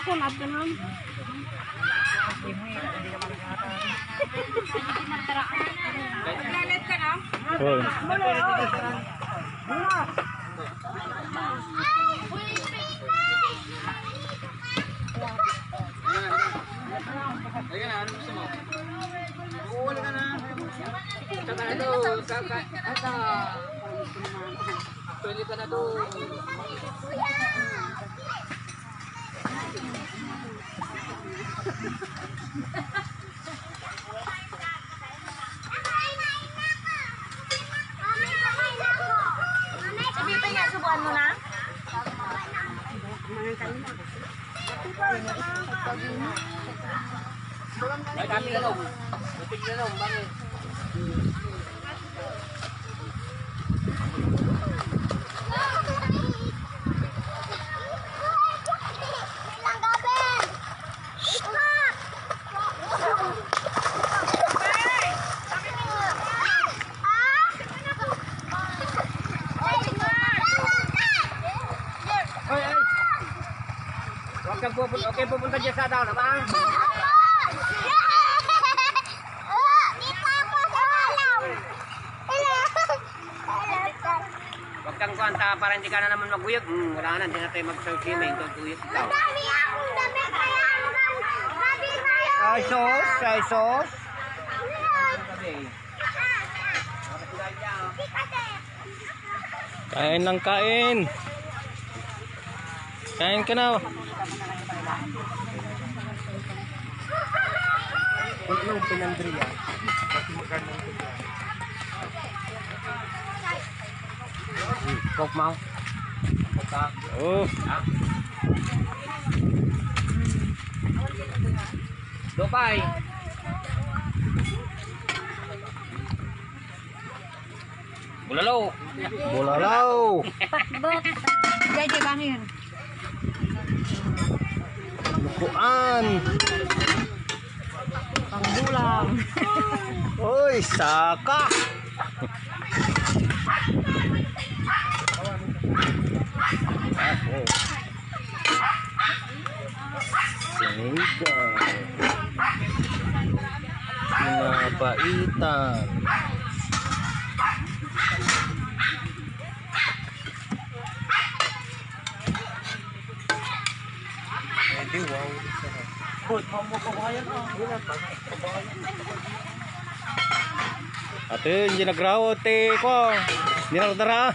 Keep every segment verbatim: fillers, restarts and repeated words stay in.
Hoy. Pwede ka na doon. Sabi pa nga, subuan mo na? Ay, kami na lang. Butik na lang, bakit? Hoy, hoy. Huwag kang pupun-, okay, pupunta dyan sa daw, ha? Huwag kang kuwan, ta, para hindi ka na naman maguyog. Hmm, wala na, hindi na tayo mag-swimming, gaguyog ikaw. Dami akong damit, kaya hanggang gabi tayo. Ay, sos, ay, sos. Kain lang, kain. Kain ka na, oh. Ano, pinandria? Mas magandang tignan. Coke, Mau. Coke, ah. Oh. Ah. Dubai. Bulalo. Bulalo. Patbot. Jay, jay, bangir. Lukuan. Panggulang. Oy, saka. Sinigang. Pinapaitan. Hindi, wow. Ate, hindi nagraw, te, ko. Hindi na dara.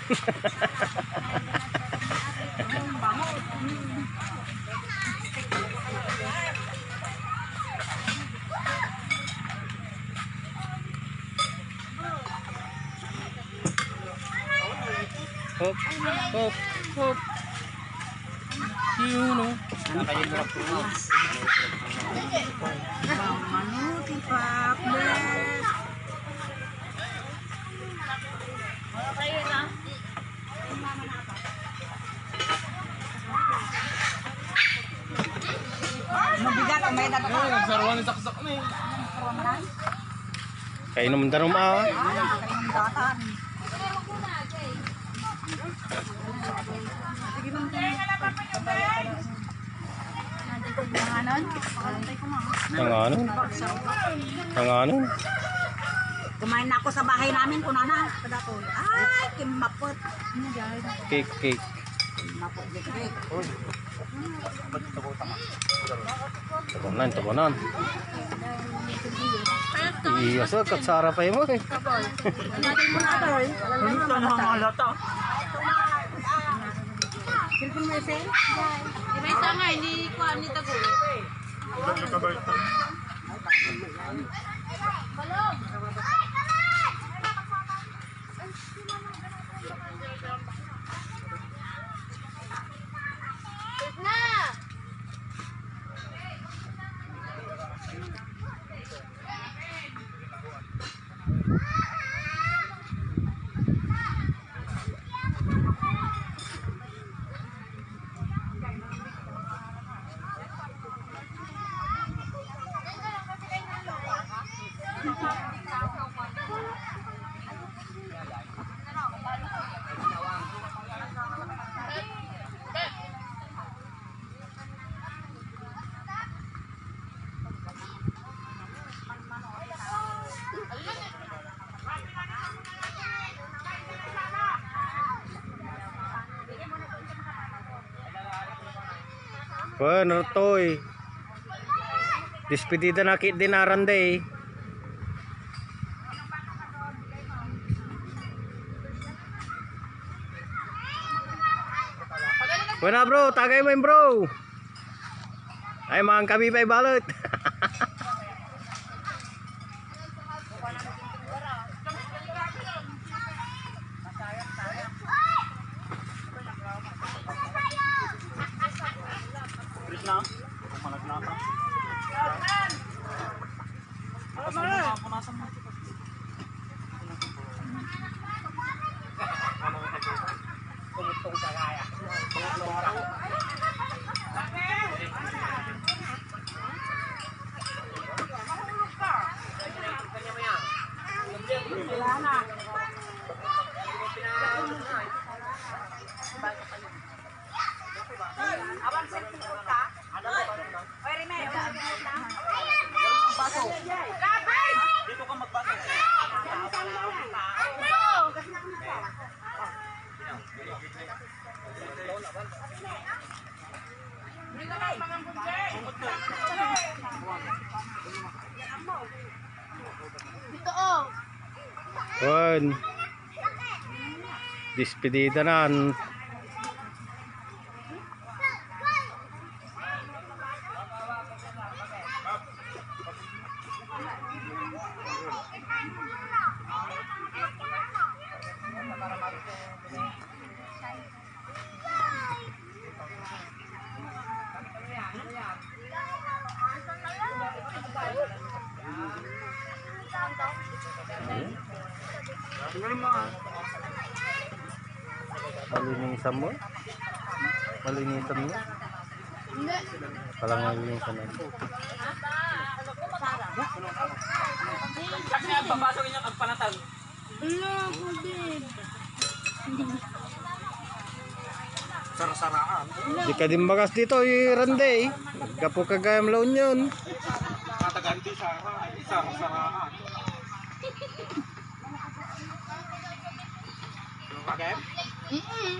Hop, hop, hop. Yun, oh. Manu, tipak, bless. Mabigat ang may dagdag. Sarwa ni saksak na eh. Kainom darum, ah. Kainom datan. Nanganon? Nanganon? Kumain na ako sa bahay namin, kunana. Ay, kimapot. Cake, cake. Kimapot, cake, cake. Tabunan, tabunan. Iya, so, katsara pa mo eh. Ano ka na halata? Cellphone mo, Esen? May isa nga, hindi ko ani tago. Wen, retoy. Despedida na ki din aran day. Wen na, bro, tagay mo yun, bro. Ay, mga kami pa ibalet. Chris na? Malag na pa. Wen. Despedida nan. Malinisan mo? Malinisan mo? Hindi. Kalang malinisan mo. Kasi ang babasagin niya, agpanatag. Ala, COVID. Sarasaraan. Di ka din bagas dito, i Randy. Gapo ka gayam La Union. Katagan di Sara, sarasaraan. Again? Mm-mm.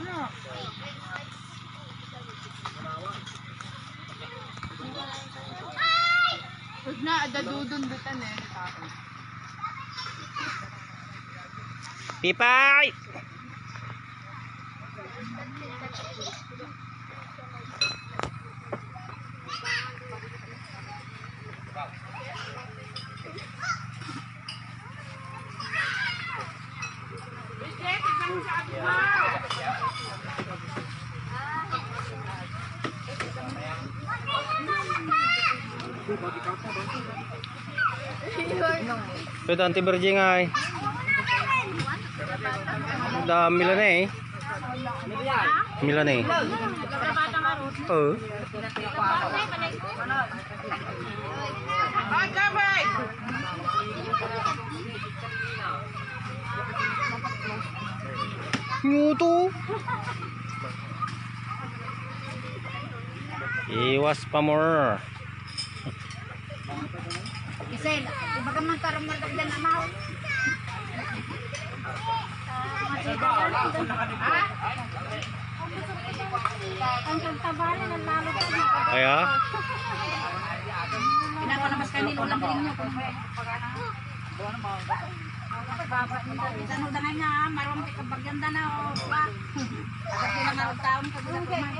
Ano? Huwag na, ada dudon butan eh. Pipay! Pwede Auntie Virgin ay. Da Milanay. Milanay. Oo. Nyo to. Iwas pa more. Isel, ibaga man karon margap diyan, amaw. Ha? Ang pagtabali ng lalo ka. Kaya? Pinapalabas ka ni Lola Bring nyo kung may. Ano da nga niya, maruang ti kabagyan da na, o, ba? Agad nila nga taon, kag wala pa man.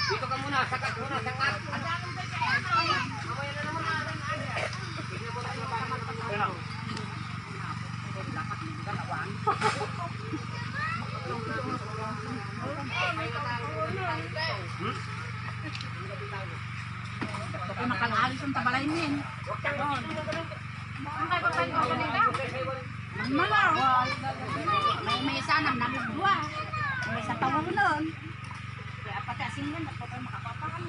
Dito ka muna, sakat muna, sakat. Ako nakalalis ang tabalay min. Ang kay papay ko kanila. Ang malaw. May, may isa na, nabugdua. May isa Tawanan. Kaya pati asin yan, nagpapal makapapakal.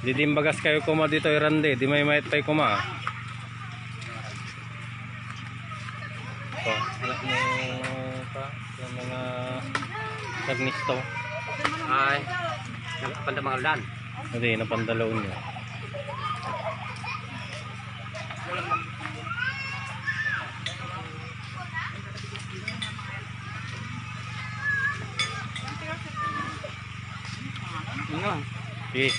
Didimbagas kayo koma ditoy Rande, di may mayat pay koma. Ito, anak mo pa, yung mga Ernesto. Ay, napanda mga ulan. Hindi, napandalaw niya. Ano? Sige.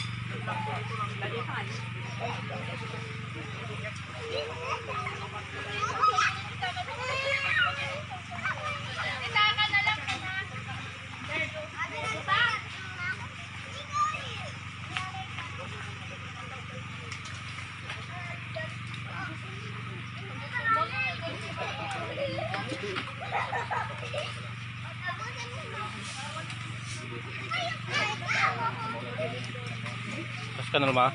Mas kanal ma?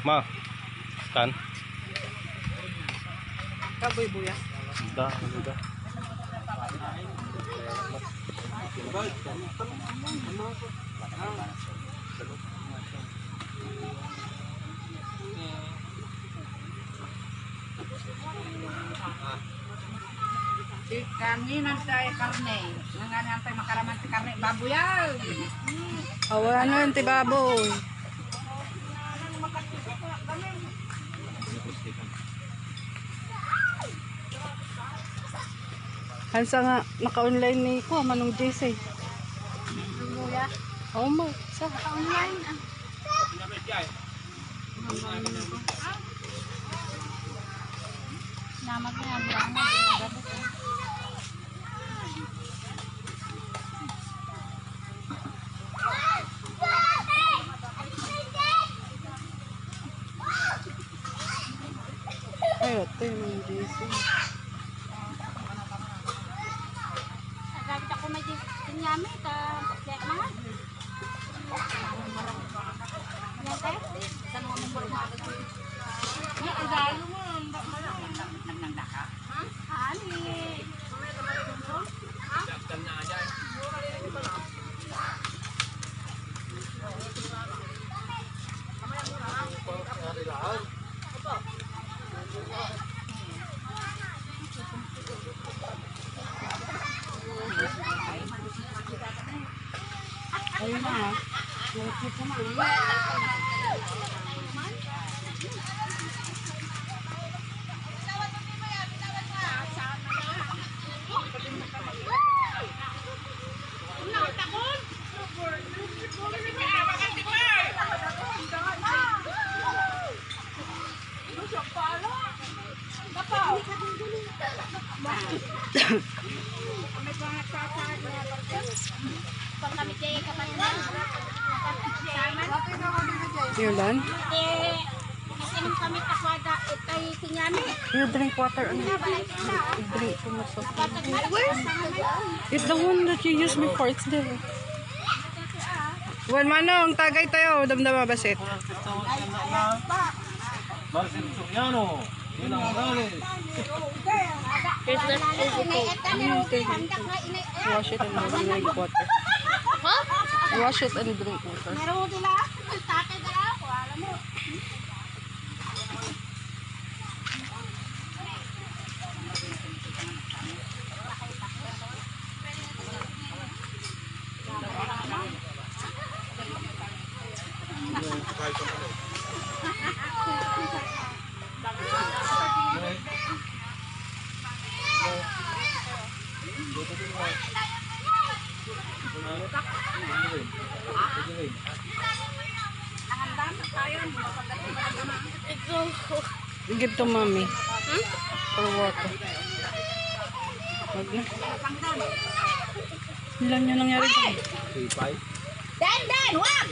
Ma? Scan? Kaboy buya. Da, ano da? Si karne, nantay karne. Nangan nantay makaraman ti karne. Baboy ay. Awa, ano, anti baboy. Hansa nga naka-online ni ko, Manong J C. Luya. Oh, ma, sa. Naka-online, ah. Namat nga, bilang na. Ay, ito yung mga J C. Nagamit ako may J C. Yun nga, may ta-, kaya mahal. Yan, tayo. Sa mga member mo. Yan, ang galo mo, ang da-, Ani. Ayun na, ah. Yolan? You drink water, ano? You drink too much of. It's the one that you used before. It's there. Well, Manong, tagay tayo. Damdama basit. Marcel Soriano, Dylan Morales. Wash it and then drink water. Wash it and drink water. Meron mo sila? Tatay ka lang, alam mo. Give to mommy. Hmm? For water. Wag na. Ilan yun nangyari dyan? Dan, Dan, wag!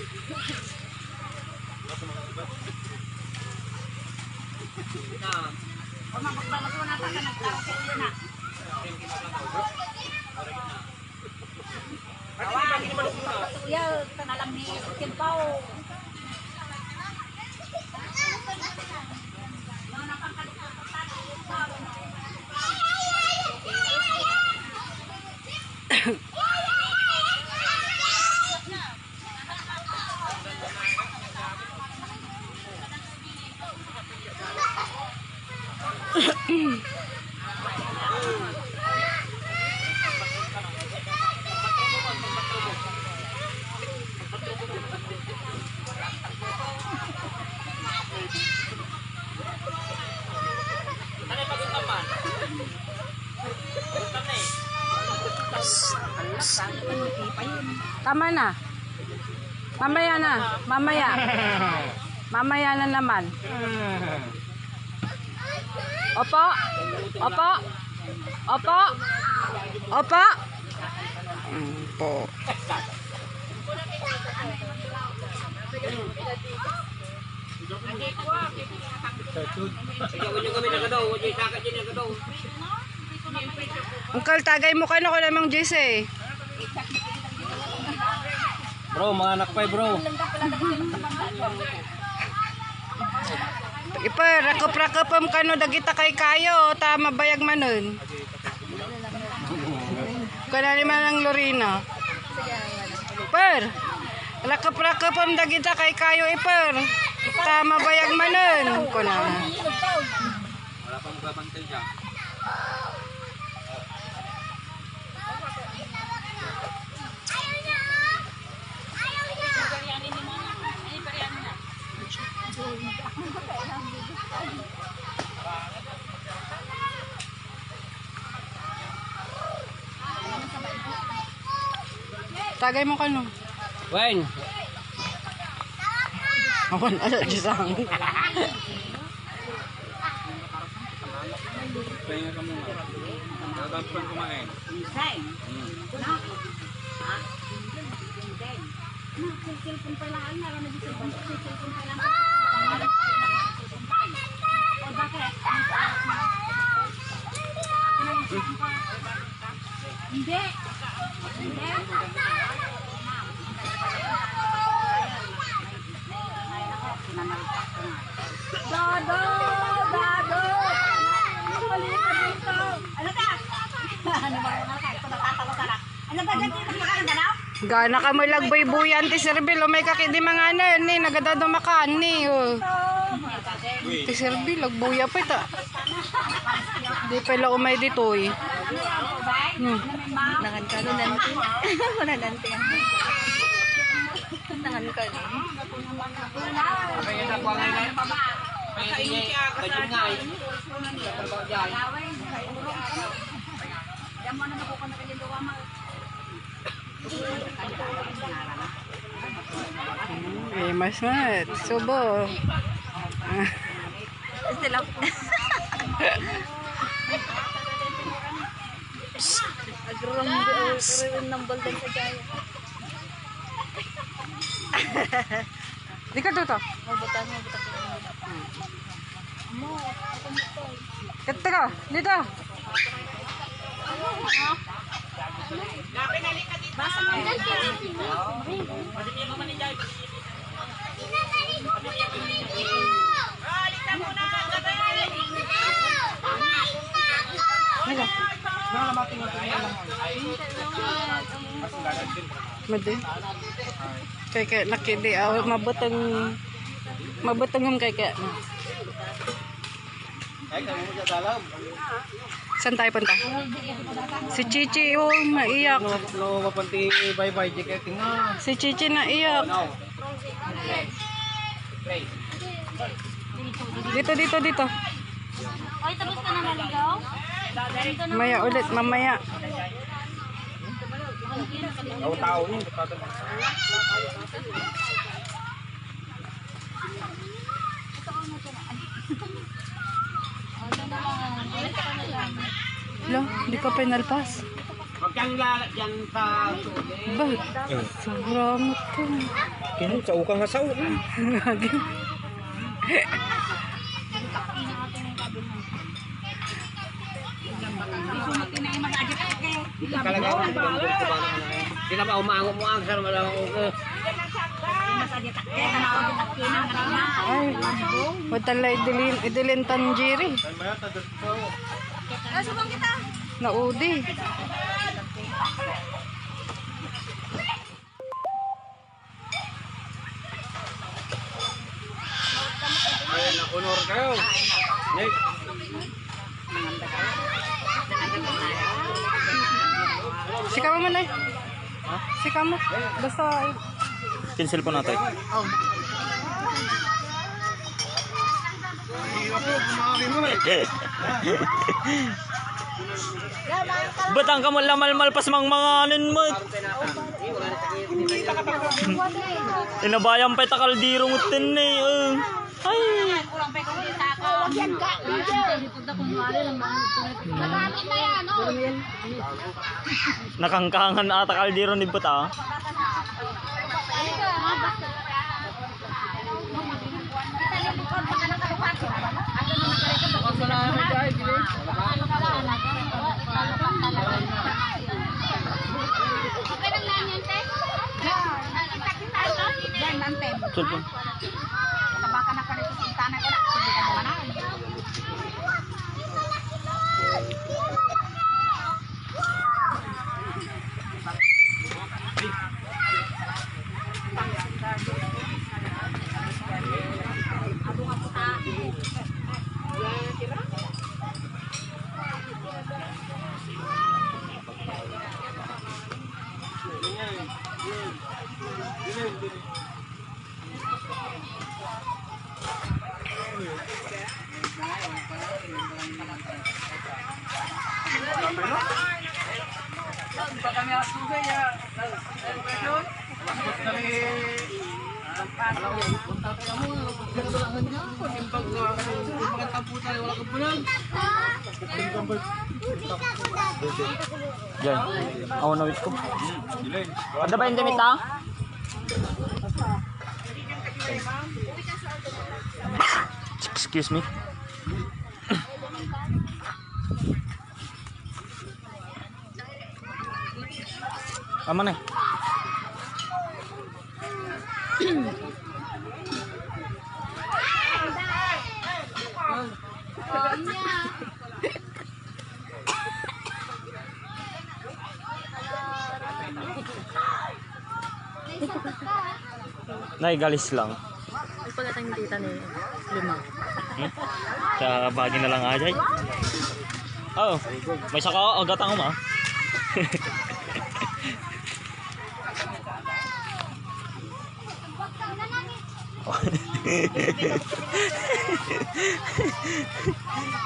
Tama na. Mamaya na. Mamaya. Mamaya na naman. Opo. Opo. Opo. Opo. Opo. Uncle, tagay mo kano, kay Mang Jesse. Bro, mga anak pa, bro. Iper, rakep-rakepem kano dagita kay kayo, ta mabayag manen. Kanani man ang Lorena. Per, rakep-rakepem dagita kay kayo, Iper. Ta mabayag manen, kuna. Wala pang babantay dyan. Tagay mo kano. Wen. Awan, ala, Diyos ang. Pahinga ka muna. Tapos kang kumain. Insay? Hmm. Na? Ha? Hindi. Na, cellphone pa lang. Ano na, cellphone pa lang. O, bakit? Hindi. Hindi. Dado! Dado! Ano mali ka dito? Ano ka? Ano ba yung ano ka? Ito, natatawa ka na. Ano ba dyan? Dito ka na, ano? Gana ka mo lagboy buyan ti Sir Bill, o may kakidi manganan ni, nagadado makan ni, o. Ti Sir Bill, lagbuya pa ita. Di pala umay ditoy. Hmm. Nangan ka, no, nanti. Wala nanti. Nangan ka, no. Eh, mas na. Subo. Sila. Agrum, agrum ng baldan sa jaya. Di ka dito. Mabutas, mabutas. Kat-, teka, dito. Mira. Madi. Kay, kay, nakidi, ah, mabeteng, mabeteng om kay, kay. Saan tayo punta? Si Chichi, oh, naiyak. No, no, mapanti, bye-bye, di ka tinga. Si Chichi naiyak. Dito, dito, dito. Oy, tapos ka na naligaw? Maya ulit, mamaya. Lo, di ka pinalpas. Huwag kang lalak dyan sa tubig. Ba? Eh. Sobrang ito. Kino, sa ukang asaw. Lagi. Talaga, hindi na maumango mo ang sarap lang ako. Ay, watan la idilin, idilin tan Jerry. Naudi. Ay, nakunor kayo. Nick. Sika mo man, eh. Sika mo. Basta, eh. Cancel po natin. Oh. Batang ka mo, lamalmal pas mangmanganen mo. Inabayan pa'y takaldiro mo ten, eh, oh. Ay. Nakangkangan ata kaldiro ni Bata. Cellphone. Diyan. Ako na wit ko. Ada ba yung damit, ah? Excuse me. Tama na eh. Nay, galis lang. Ipagkatang ni tita ni lima. Hmm? Sa bagay na lang ajay. Oh, may saka agatang mo, ah.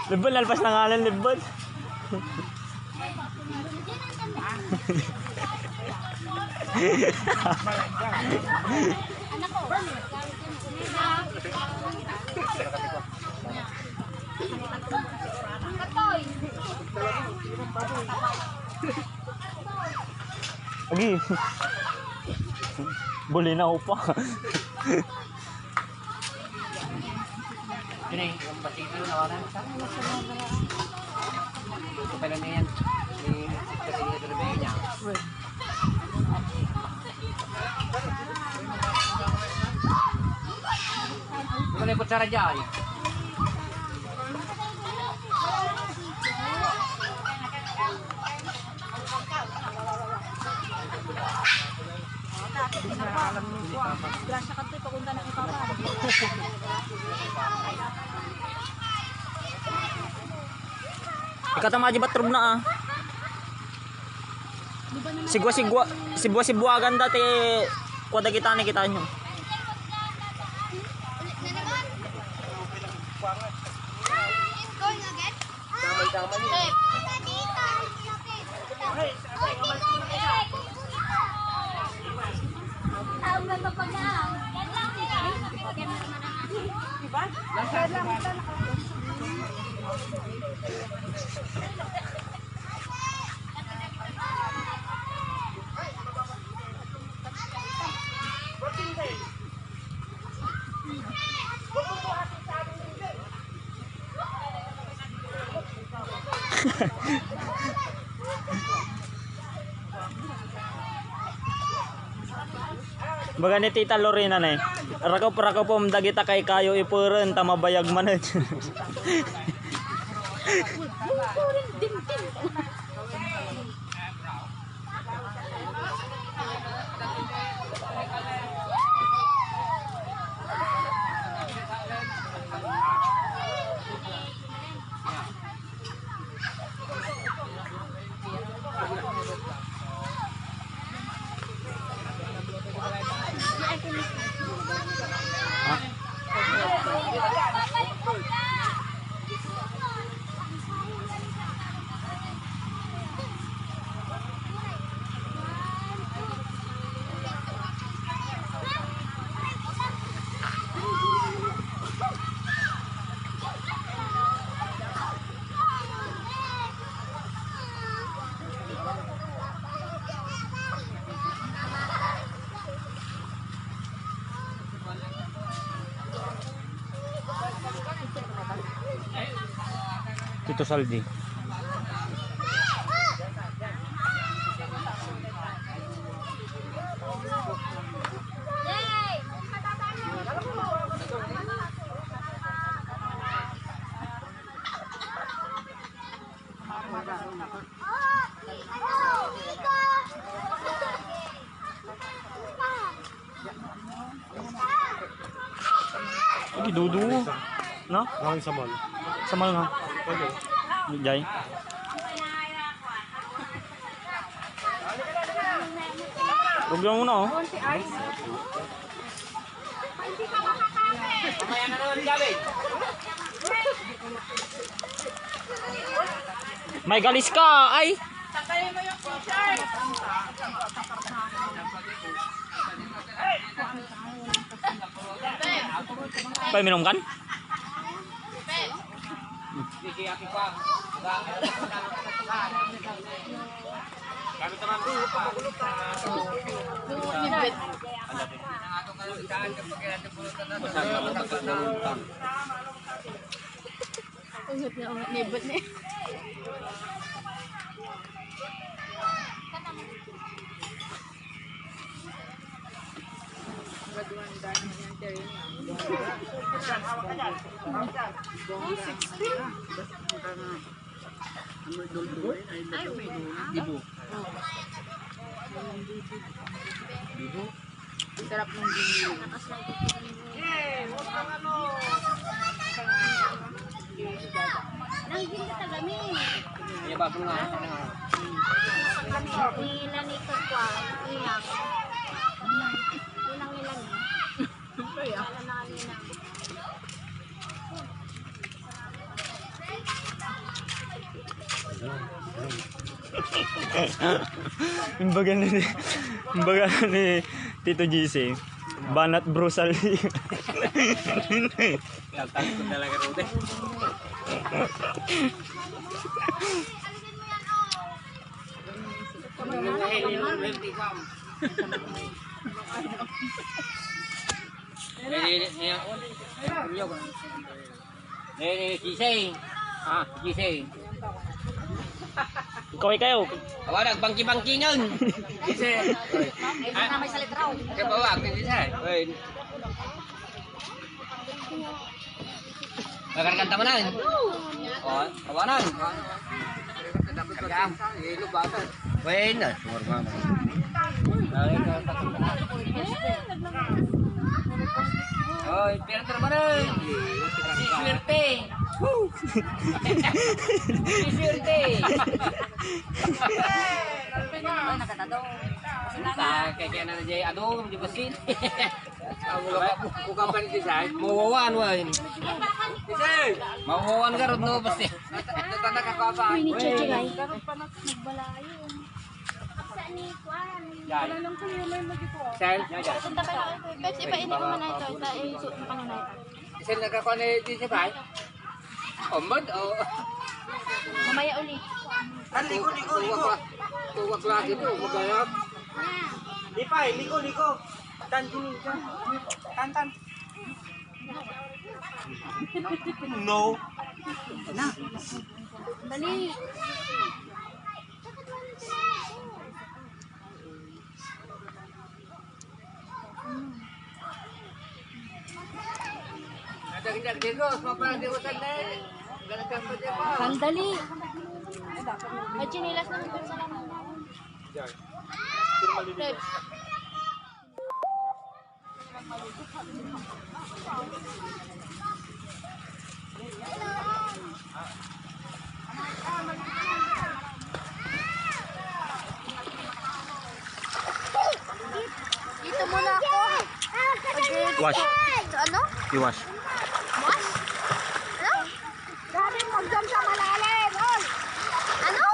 Lebon, lalpas na ngalan, Lebon. Agi. Buli na upa. Ini, yung basito na wala. Ito pala na yan. Yung basito na niya. Wala yung kutsara dyan. Grasya ka to'y pagunta ng ipapa. Ikatama di batrob na, ah. Sigwa-sigwa, sibwa-sibwagan dati, kuwada kita ni kita nyo. Baga ni Tita Lorena ne, "Rakup-rakup om dagita kay kayo iperen ta mabayag man et." Tito Saldi. Ay, dudu. No? Ang samal. Samal nga. Okay. Jay. Rugyan mo na, oh. May galis ka, ay. Paminom kan? Ungot nga, ungot, nibet ni. Sarap ng ginilo. Nang ginilo tagami. Iya ba, kung nga, Ilan ito kwa? Ilang. Ilang, ilang. Ilang na, ilang. Imbaga ni, imbaga ni Tito G C, banat brusal. Tagtag ko talaga, Rudy. Eh, eh, eh, eh, Gising. Ah, Gising. Ikaw, ikaw. Awa, nagbangki-bangki ngayon. Gising. Ay, sa may salitraw. Ikaw, awa, Gising. Ay. Nakarganta mo na, eh. Oh, awa na. Karga. Ilog, bata. Pwede na, normal na. Oy, pero naman eh. Si Swerte. Si Swerte. Ano naman nakatado? Kasi na nga. Kaya, kaya na na, Jay. Ano, di ba sin? Buka pa ni Tisay? Mawawaan, wa, yun. Tisay! Mawawaan ka ron, no, basta. Natanak ako pa. Uy, ni Cheche, guys. Yan. Sel? Peps, ipainit mo man ito. Ipainit mo man ito. Sel, nagkakuha na yung Tisay, bay? Omod, o. Mamaya uli. Tan, ligo, ligo, ligo. Tuwak lagi to, magayap. Di pa, eh, ligo, ligo. Tan, tan, tan. Tan, tan. No. Na. Dali. Sandali. May tsinelas naman po sa laman. Peps. Dito muna ako. Wash. Ito, ano? I-wash. Wash? Ano? Grabe, magdam sa malalim, oy! Ano?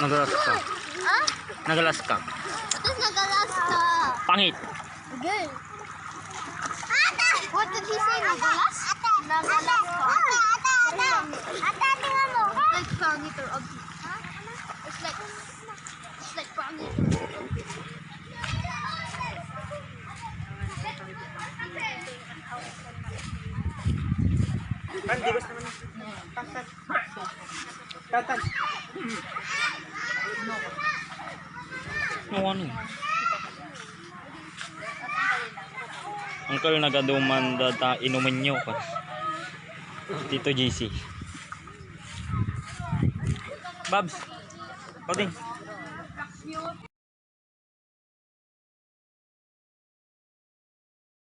Nagalas ka. Ha? Nagalas ka. Tapos nagalas ka. Pangit. Girl. What did he say? Nagalas? Nagalas ka. Like pangit or ugly. It's like, it's like pangit. Tan, di basta naman. Tan, tan. Tan, tan. No, ano? Uncle, nagaduman da ta inumin nyo, pa. Tito J C. Babs. Pati.